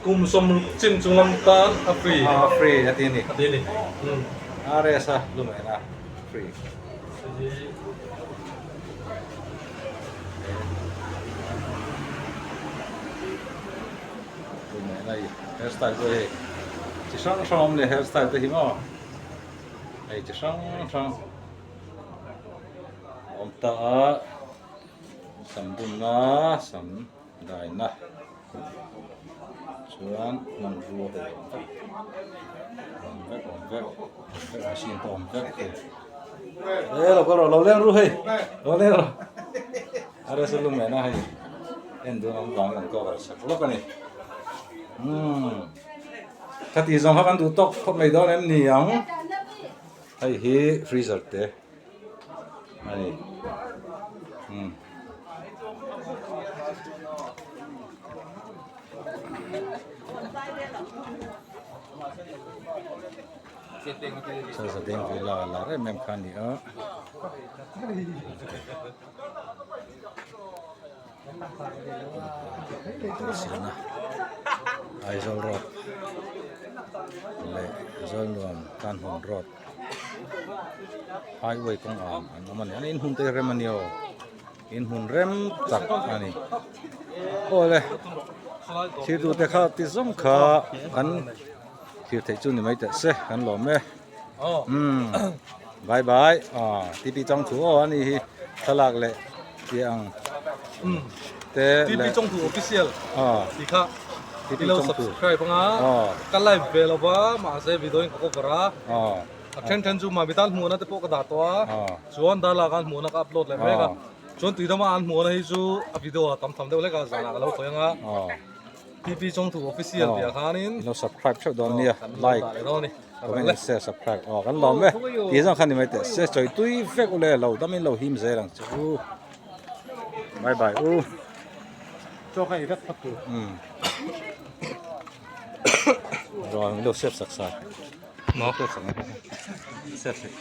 Kum 60 chin chunglam tan a free. A free a ti a ni. A ti a ni. RS a lumen a free. Lumen a i hairstyle pawh hei chi hrang hrang awm leh hairstyle te hi maw hei chi hrang hrang a awm ta a sam bunna sam daina chuan hmanrua hei awm vek awm vek awm vek awm vek machine pawh awm vek hei e lo kal rawh lo leng ru hei lo leng rawh a resa lung nena hei en dawn awm vangin an cover sak lawk a ni umm khati zawng kha kan duh tawk khawp mai dawn em ni ang hei hi freezer te. A ni umm Salsa deng vela lar em em kha a ni a. Siana Aizawl road leh Zawlnuam Tanhmun road highway kawng ang an awm a ni an inhmun te hi rem a ni aw inhmun rem tak a ni aw le thil duh te kha ti zawng kha kan thlir theih chu ni mai teh se kan lawm e umm bye bye ah TP Chawngthu aw a ni hi thlalak leh tih ang te TP Chawngthu official tih kha TP ilo Chawngthu subscribe anga ka live ve lo va mahse video in ka cover a a then then chu mami tan hmuhna te pawh ka dah tawh a chuan darlak an hmuhna ka upload leh mek a chuan tuidama an hmuhna hi chu a video a tam tham deuh hlek a zanah ka lo sawi anga TP Chawngthu official tih ah khanin ilo subscribe theuh dawn nia like comment and share subscribe aw kan lawm e tih zawng khan ni mai teh se chawi tui vek ule lo damin lo him zel ang che u bye bye u chaw kha ei vek phawt tur um rawn ilo save sak sa maw save sak save sak.